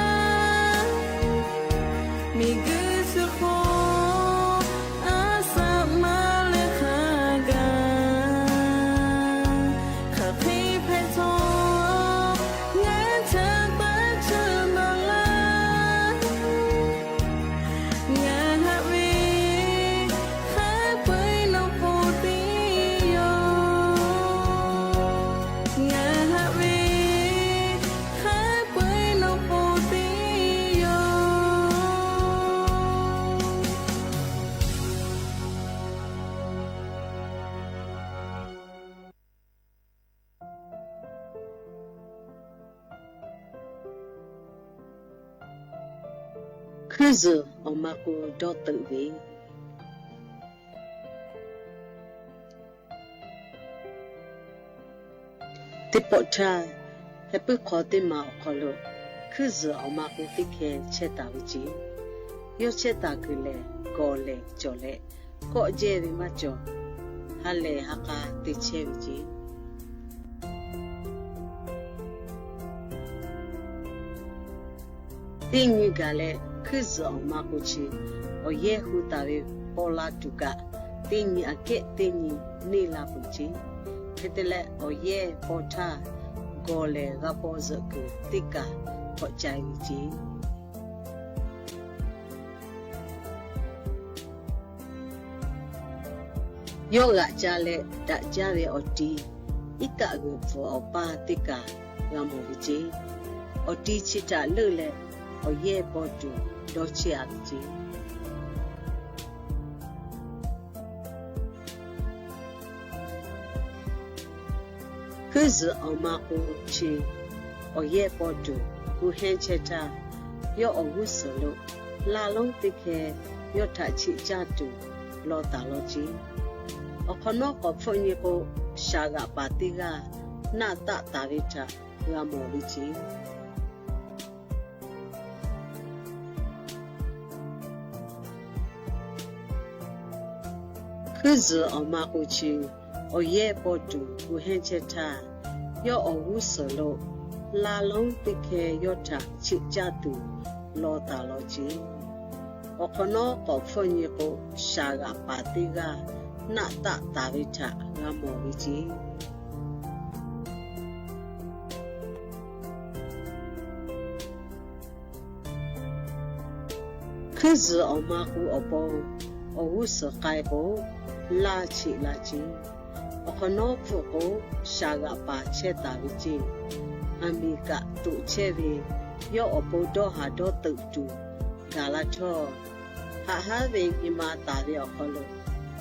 Miˬguiˬ chi hk'oˆ a shaꞈ ma leh hk'a gaˬ. Hk'aˬ hk'e hpehꞈ htawˇ, ngaˬ htaꞈ taˇ cheuˇ maˍ laˇ. Ngaˬ haꞈ ve hk'a peu-eˬ nawˬ k'oˆ teˇ yoˬ. Ngaˬ haꞈ ve hk'a peu-eˬ nawˬ k'oˆ teˇ yoˬ. Hkuiˇ zuhˬ awˬ ma k'o dawˇ teuꞈ ve. Teˇ pawˆ htaˇ, heh puiˉ hk'aw teˇ ma awˬ hk'aw lo hkuiˇ zuhˬ awˬ ma k'o teˇ hkeh chehˇ taˍ ve ce. Yawˇ chehˇ taˍ kuiˬ lehˬ, gawˬ lehˬ cawˬ leh, kawˆ jehˇ ve maˇ cawˬ. Ha lehˬ ha k'a te chehˇ ve ce. Teˇ nyi gaˬ leh hkuiˇ zuhˬ awˬ ma k'o chi, awˬ yehˇ hu taˍ ve paw la tuˬ kaꞈ, teˇ nyi aꞈ kehˉ teˇ nyi neˇ la peuˬ ce. Hk'e te leh, awˬ yehˇ paw htaˇ gawˬ lehˬ g'a paw zuhꞈ kuiˬ teˇ kaˬ k'awꞈ ca-e ve ce. Yawˇ g'aꞈ ca leh daꞈ jaˇ ve awˬ ti, iˉ kaˆ g'uiˬ pfuhˍ awˬ paˇ teˇ kaˬ g'a mawˬ ve ce. Awˬ ti chi htaꞈ leuˆ leh, awˬ yehˇ paw tuˬ dawˇ chehˇ-a ve ce. Hkuiˇ zuhˬ awˬ ma k'o chi, awˬ yehˇ paw tuˬ gu hehnˇ chehˇ htaˇ, yawˇ awˬ g'uˇ suhˍ lo laˇ lonˉ teˇ hkeh yawˇ htaꞈ chiꞈ caˇ tuˬ law taˍ law ce. Awˬ hk'awꞈ nawˉ k'awꞈ hpfuhˆ nyi k'o, shaˍ g'aꞈ paˍ teˇ g'aˇ naˆ taˆ taˍ ve htaꞈ g'a mawˬ ve ce. Hkuiˇ zuhˬ awˬ ma k'o chi, awˬ yehˇ paw tuˬ gu hehnˇ chehˇ htaˇ, yawˇ awˬ g'uˇ suhˍ lo laˇ lonˉ teˇ hkeh yawˇ htaꞈ chiꞈ caˇ tuˬ law taˍ law ce. Awˬ hk'awꞈ nawˉ k'awꞈ hpfuhˆ nyi k'o, shaˍ g'aꞈ paˍ teˇ g'aˇ naˆ taˆ taˍ ve htaꞈ g'a mawˬ ve ce. Hkuiˉ zuhˬ awˬ ma k'u awˬ pon awˬ g'uˇ suhˍ k'ai k'o, laˇ cheꞈ la ceˇ. Awˬ hk'awꞈ nawˉ hpfuhˆ k'o, shaˍ g'aꞈ paˍ chehˇ taˍ ve ceˇ. Aˍ miˍ kaꞈ toꞈ chehˇ ve, yawˇ awˬ pon dawˇ haˍ dawˇ teuꞈ tuˬ gaˬ la htawˇ, haꞈ haˉ ve nyi ma taˍ ve awˬ hk'aw lo,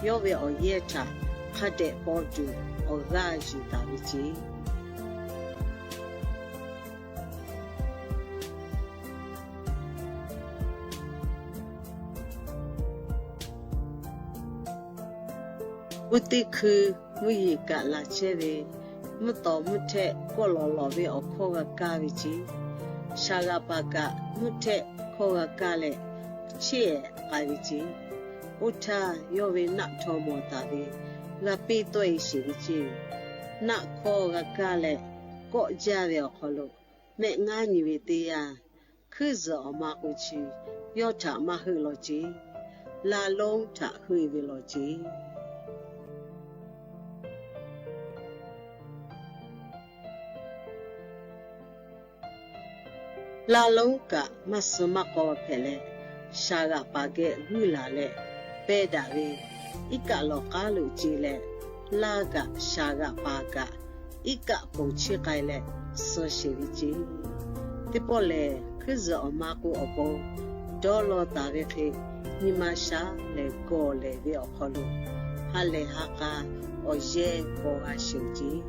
yawˇ ve awˬ yehˇ htaꞈ hk'a dehꞈ paw tuˬ awˬ g'aˇ yuˬ taˍ ve ceˇ. Mvuhˇ teˇ hkui mvuhˇ yeˬ kaꞈ laˬ chehˇ ve, mvuhˇ tawˍ mvuhˇ htehˆ kawˆ lawˬ lawˬ ve awˬ hkawˇ g'a kaˇ ve ceˇ. Shaˍ g'aꞈ paˍ kaꞈ mvuhˇ htehˆ hkawˇ g'a kaˇ leh, cheˇ ehˍ k'ai ve ceˇ. Oˇ htaˇ, yawˇ ve naˆ htaw mawˬ taˍ ve g'a piˇ tawˆ e sheˍ ve ceˇ. Naˆ hkawˇ g'a kaˇ leh, kawˆ jaˇ ve awˬ hk'aw lo, mehˆ ngaˇ nyi ve teˇ yanˇ, hkuiˉ zuhˬ awˬ ma k'u chi yawˇ htaꞈ maˇ heuˆ law ceˇ. Laˇ lonˉ htaꞈ heuˆ e ve law ceˇ. Laˇ lonˉ kaꞈ maˇ suh maˇ k'aw hpehꞈ leh, shaˍ g'aꞈ paˍ geh g'uiˇ laˬ leh pehˇ daꞈ ve, iˉ kaˆ lawˬ k'aˉ lo ce leh, laˇ kaꞈ shaˍ g'aꞈ paˍ kaꞈ iˉ kaˆ ponˬ chiˇ k'ai leh suh sheˍ ve ceˇ. Teˇ pawˆ lehˬ, hkuiˉ zuhˬ awˬ ma k'u awˬ pon dawˇ law taˍ ve hk'e, nyi ma sha lehˬ gawˬ lehˬ ve awˬ hk'aw lo, ha lehˬ ha k'a awˬ yehˇ paw g'a sheˍ ceˇ.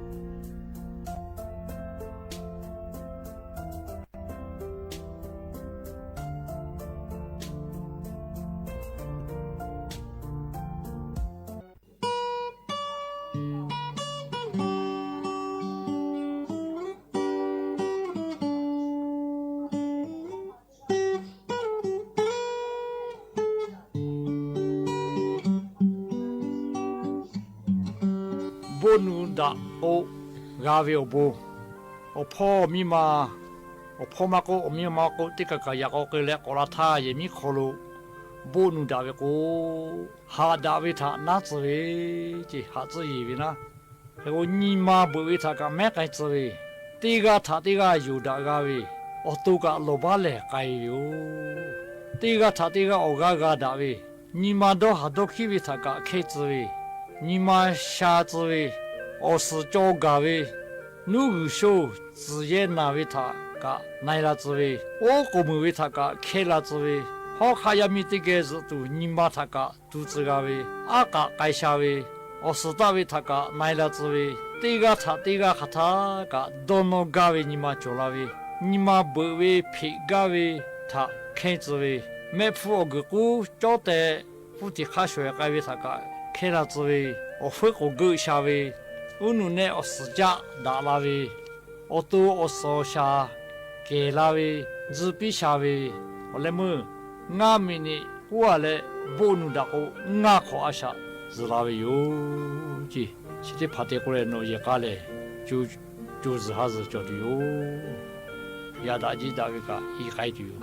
Boˆ nu daꞈ k'o g'a ve awˬ bon, awˬ hpawˇ miˇ ma, awˬ hpawˇ maˇ k'oˆ, awˬ miˇ ma maˇ k'oˆ, teˇ kaˬ kaˬ yaꞈ k'aw k'ai leh k'awꞈ la htaˇ, yehˬ miˉ hk'aw lo boˆ nu daꞈ ve k'o, haꞈ daꞈ ve htaꞈ naˉ tcuh ve ceˇ, haꞈ tcuh yeˬ ve naˉ. Hk'e k'o, nyi ma beuꞈ ve htaꞈ kaꞈ mehˉ k'ai tcuh ve, teˇ g'aˇ htaꞈ teˇ g'aˇ yonˍ daꞈ g'a ve, awˬ to kaꞈ lawˬ baˉ lehˬ k'ai ve yoˬ. Teˇ g'aˇ htaꞈ teˇ g'aˇ awˬ g'aˇ g'a daꞈ ve, nyi ma dawˇ haˍ dawˇ hkiˉ ve htaꞈ kaꞈ hkehˇ tcuh ve, nyi ma sha tcuh ve, awˬ suhˍ cawˬ gaˬ ve, nuˉ g'uiˬ sho tcuhˍ yehˇ naˬ ve htaꞈ kaꞈ na e la tcuh ve, oˉ k'oˍ meuˍ ve htaꞈ kaꞈ hkehˇ la tcuh ve, hawˉ hk'aˆ yaˇ miˇ teˇ geh zuhꞈ tuˬ nyi ma htaꞈ kaꞈ tu tcuh g'a ve, aˉ k'aꞈ k'ai sha ve, awˬ suhˍ taˆ ve htaꞈ kaꞈ na e la tcuh ve, teˇ g'aˇ htaꞈ teˇ g'aˇ hk'aˬ htaˇ kaꞈ dawˇ nawˇ gaˇ ve nyi ma cawˬ la ve, nyi ma beuꞈ ve hpeꞈ gaˇ ve htaꞈ hkehˇ tcuh ve, mehˆ hpfuhˇ awˬ guiˬ k'uˉ cawˉ teh hpfuhˇ tiꞈ hk'aˇ shawehꞈ k'ai ve htaꞈ kaꞈ hkehˇ la tcuh ve, awˬ heuˆ k'oˍ geuˆ sha ve, uˉ nuꞈ nehˆ awˬ suhˍ jaˆ daꞈ la ve, awˬ to awˬ suhˍ awˬ shaˍ kehˬ la ve, tzuhˇ piˇ sha ve, awˬ leh meuˇ ngaˇ miˬ niꞈ k'oˆ a leh, boˆ nu daꞈ k'o, ngaˇ hk'awꞈ a shaꞈ zuhˬ la ve yoˬ ceˇ. Chi teˇ hpaˍ te k'o leh, nawˬ yehˬ k'a lehˬ, co zuhˬ ha zuhˬ cawˬ tuˬ yoˬ. Yaꞈ daꞈ jiˆ daꞈ ve kaꞈ i k'ai tuˬ yoˬ.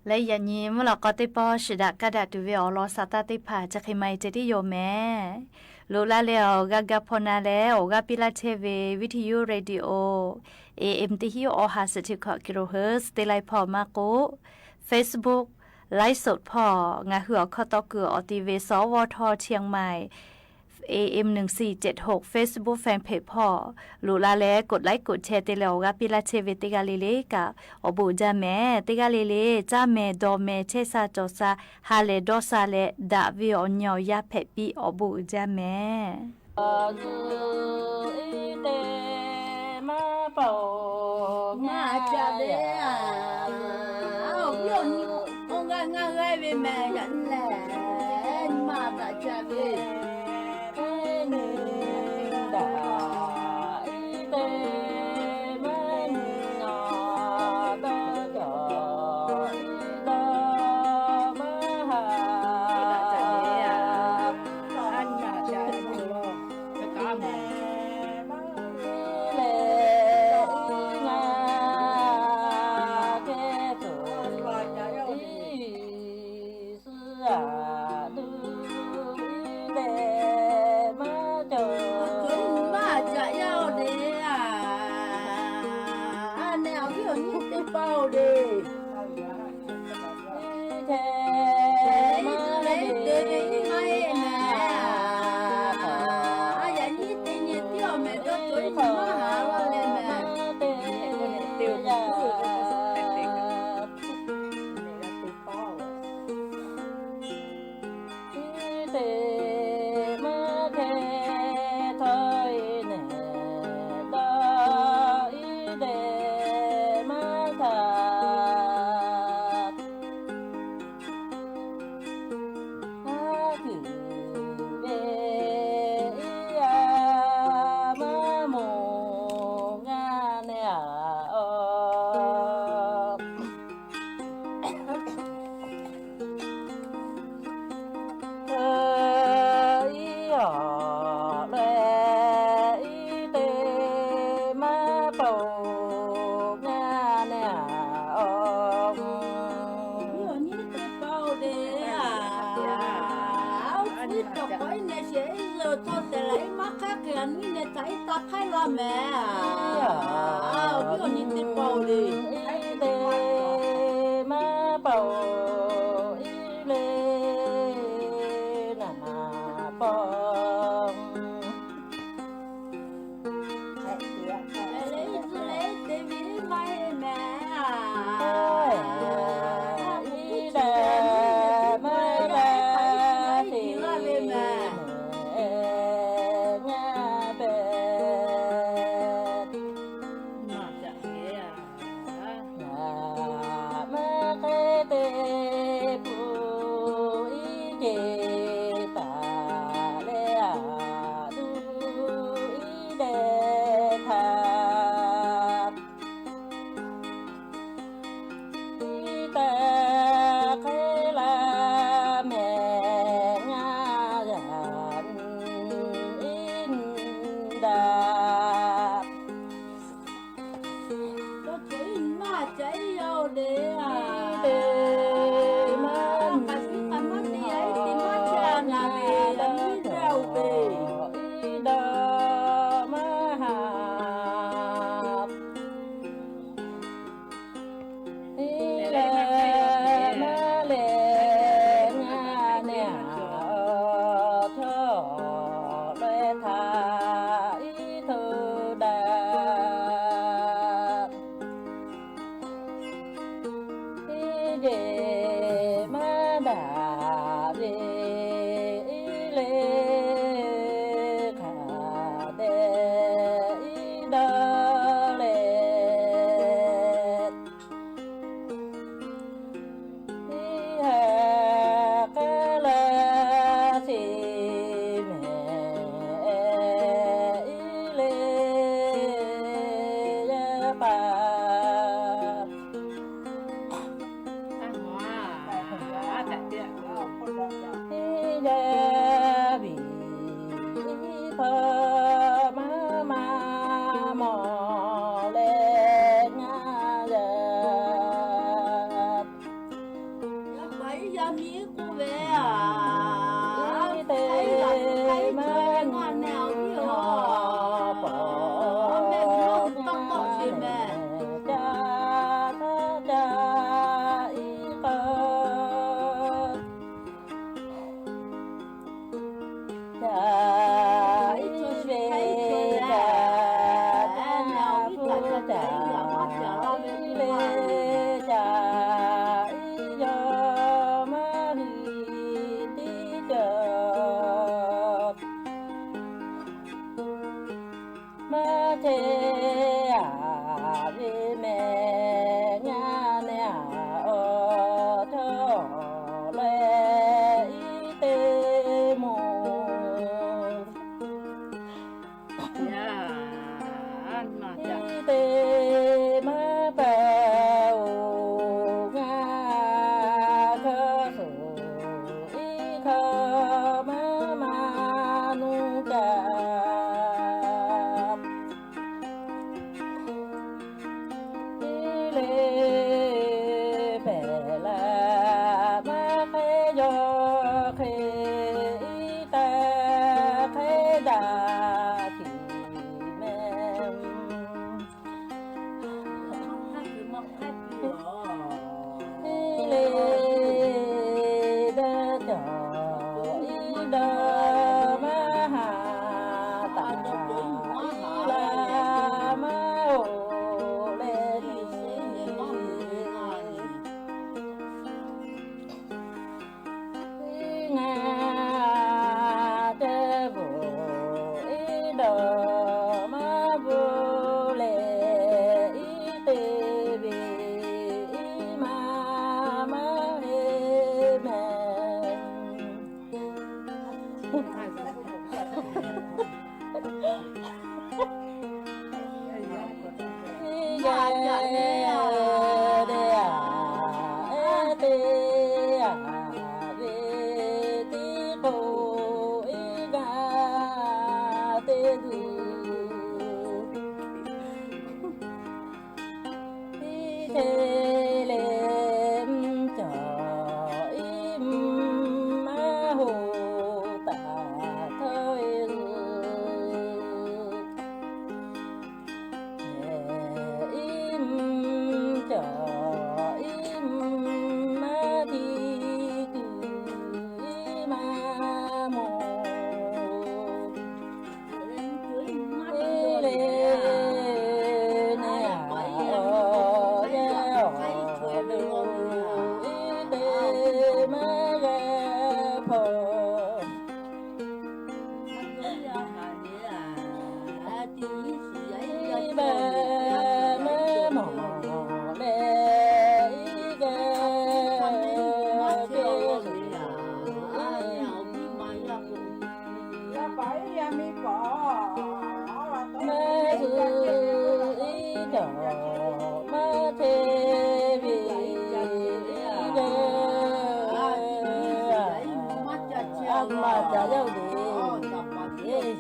Leh yaꞈ nyi mvuhˇ lawꞈ k'aw teˇ pawˆ shiˍ daꞈ kaˇ daꞈ tuˬ ve awˬ lawn saˍ taˇ teˇ hpaˍ chi hk'e ma e ceh tiˉ yoˬ mehˍ. Loꞈ la leh awˬ g'aˇ gaˇ hpawˇ na leh awˬ g'aˇ piˇ laˇ chehˇ ve Viˇ hti yuˇ radio A M teˇ hinˉ awˬ ha suhˍ chi hkawꞈ kilohertz teˇ lai hpawˇ maˇ k'oˆ, Facebook live show hpawˇ ngaˬ hui awˬ hkawˇ tawˇ kuiˬ awˬ ti ve สวท เชียงใหม่ A M หนึ่งสี่เจ็ดหก Facebook fanpage hpawˇ loꞈ la leh กดไลค์ กดแชร์ te leh awˬ g'aˇ piˇ laˇ chehˇ ve teˇ g'aˇ le le kaꞈ awˬ bon uiˍ jaˇ mehˍ. Teˇ g'aˇ le le caˇ mehˍ dawˬ mehˍ chehˇ sha cawˬ sha ha lehˬ dawˇ sha leh daꞈ ve awˬ nyi awˬ yaˇ hpehꞈ piˇ awˬ bon uiˍ jaˇ mehˍ. Teˇ hk'awꞈ maˇ haˍ laˇ leh mehˍ. Teˇ yanˇ, iˉ teˇ maˇ hk'e htawˇ e nehˬ dawˇ, iˉ teˇ maˇ htaꞈ maˇ kuiˬ ve iˉ a maˇ moˍ ngaˇ nehˬ a oˬ. Iˉ awˬ leh iˉ teˇ maˇ paoˬ ngaˇ nehˬ a oˬ. Iˉ awˬ nyi teˇ paoˬ le a, oˇ hpu iˉ tawꞈ k'awꞈ iˉ nehˬ shehˍ iˉ zuhꞈ tawˇ tehꞈ leh iˉ maˇ hk'aˇ hk'e a nyi nehˬ htaꞈ iˉ taˇ hk'aiˉ laˇ mehˍ a. Iˉ awˬ nyi teˇ paoˬ le, iˉ teˇ maˇ paoˬ iˉ le naˍ paoˬ. Hk'e te le, iˉ tcuh le, teˇ ve maˇ heˆ mehˍ a. Iˉ daꞈ maˇ g'a te laˇ ve mehˍ. Ngaˇ pehˍ ngaˬ maˇ hk'e te pun iˉ jeˬ taˍ leh a, tuˬ iˉ dehꞈ htaꞈ iˉ taˇ hk'e laˇ mehˍ ngaˇ yaꞈ iˉ daꞈ. Tawˇ cawˬ iˉ maˇ ca iˉ yaˇ oˬ le a. Iˉ teˇ maˇ, ka shiˉ ka maˇ te yaˇ iˉ teˇ maˇ ca na ve, yaꞈ nyi iˉ daꞈ oˬ ve. Iˉ daꞈ maˇ haˍ. Iˉ leh maˇ leh ngaˇ nehˬ a oˬ, htawˇ leh htaꞈ iˉ htoꞈ daꞈ. Iˉ jeˬ maˇ daꞈ ve iˉ le hk'aˬ dehꞈ iˉ dawˇ leh, iˉ ha k'aˉ laˇ sheˍ mehˍ iˉ le yaˇ paˍ. Iˉ yaˇ viˉ hpaw maˇ maˇ mawˬ leh ngaˇ yaˇ. Yaˇ paˍ iˉ yaˇ miˇ k'oˆ ve a, iˉ teˇ maˇ nyi paw mehˆ g'uˇ taˇ k'awꞈ sheˍ mehˍ. Ca taˇ ca iˉ k'aw ca iˉ ve ca, ca na pfuhˇ ca iˉ le ca iˉ yaw maˇ hui tiˉ cawˬ. Maˇ chehˇ a ve mehˍ ngaˇ nehˬ a oˬ, htawˇ leh iˉ teˇ moˍ. Iˉ teˇ maˇ pa oˬ ngaˇ hkawˇ suˍ iˉ hkawˇ maˇ maˇ nuˇ ca. Iˉ le pehˬ la maˇ hk'e yawˇ hk'e iˉ taˇ hk'e daꞈ tiˉ mehˍ. te a, e te a, ve tiˉ k'o iˉ g'aˇ te tuˬ, iˉ hk'e leh mvuhˇ cawˬ iˉ mvuhˇ maˇ hoꞈ taˍ htawˇ e zuhꞈ, iˉ mvuhˇ cawˬ iˉ mvuhˇ maˇ tiˉ kuiˬ iˉ maˇ mawˬ. Iˉ le ne a, awˬ yaˇ awˬ duˬ iˉ te maˇ g'a hpaw. Iˉ baˆ maˇ mawˬ leh iˉ gaˇ te zuhꞈ, maˇ zuhꞈ iˉ cawˬ maˇ hteˇ ve iˉ gaˇ, a ma ca yaˇ oˬ le.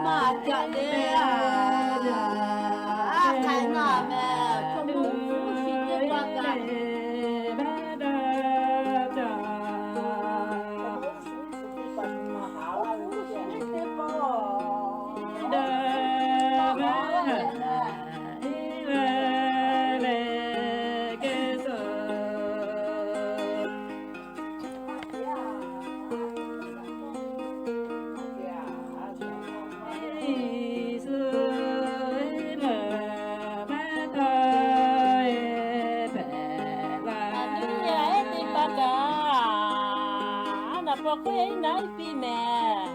Maˇ caꞈ le a, a hk'ai naˇ meh, chaw mawˇ hpu shi teˇ maˇ kaꞈ. Aˬ nyi a ehˉ teˇ pa kaꞈ, a naˍ paw k'oˆ e naˉ piˇ mehˍ.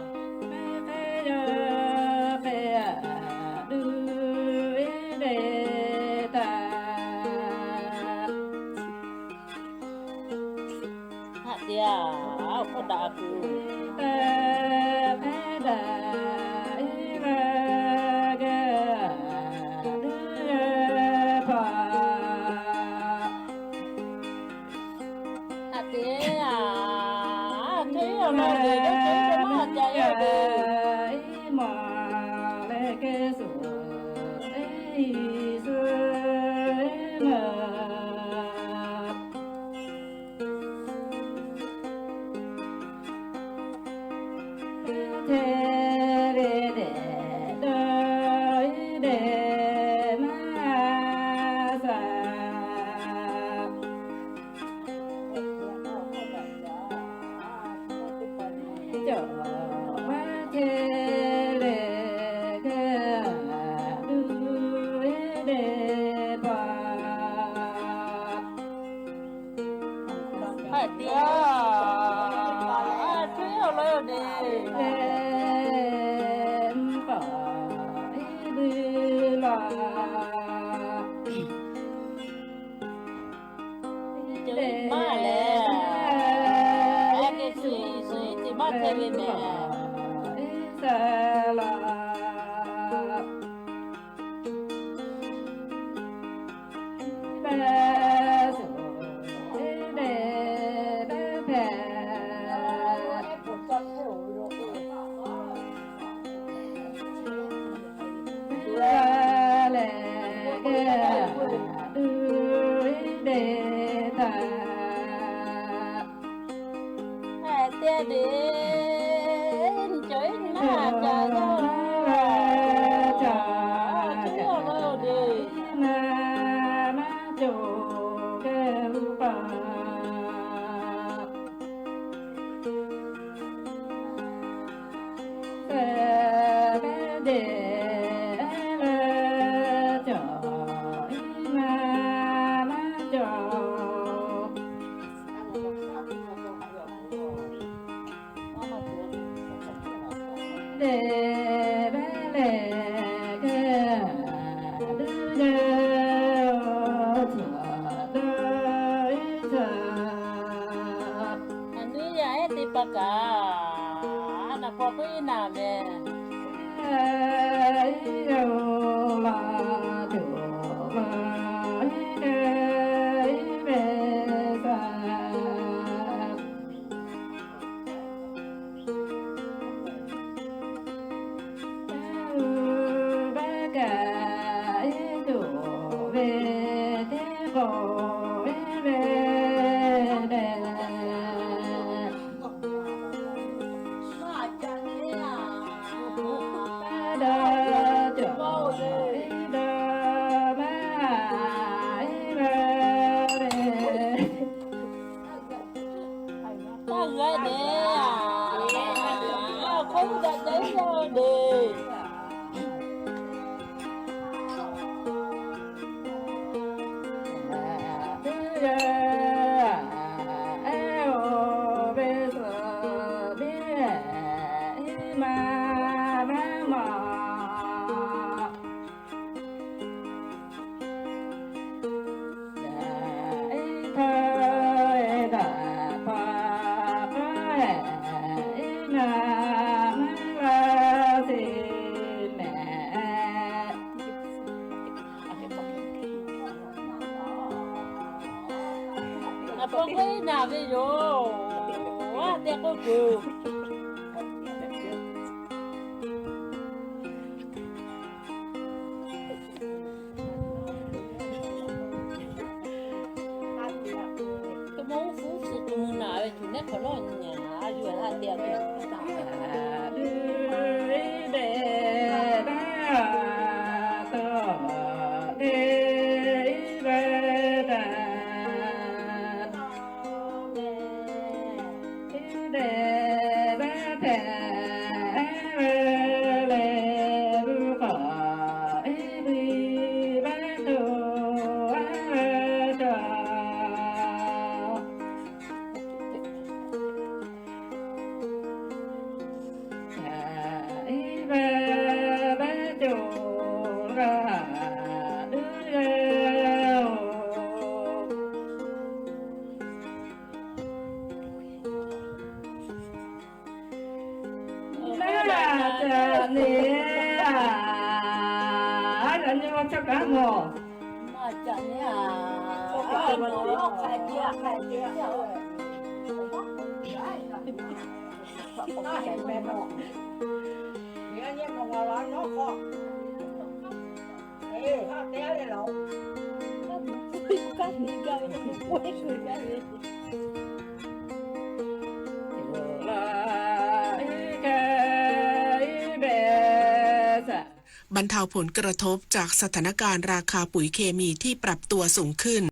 Haꞈ te a, awˬ hk'aw daꞈ kuiˬ. Haꞈ te a, hteˇ awˬ lawn lehˬ, yawˇ cawˬ iˉ cawˬ maˇ haꞈ ca yaˇ ve. Haꞈ te a, a htuˇ awˬ lawn de. Cawˬ iˉ maˇ lehˬ, a ke shuˍ iˉ shuˍ iˉ te maˇ hteˇ ve mehˍ. Haꞈ te de, cawˬ iˉ maˇ ca yaˇ, cawˬ iˉ awˬ lawn de. K'oˆ naˍ mehˍ. Taˇ g'a dehꞈ, a hk'aw lo daꞈ daꞈ iˉ yaˇ dehꞈ. A paw k'oˆ naˍ ve yoˬ. Aˇ te k'oˆ kuˬ. Teˇ mawˇ uˉ hpu uˉ suhˍ tuˬ mvuh naˍ ve tuˬ nehˉ hk'awꞈ nawˉ nyi a yuˬ a te a ve. Băn thao ผลกระทบจากสถานการณ์ราคาปุ๋ยเคมีที่ปรับตัวสูงขึ้น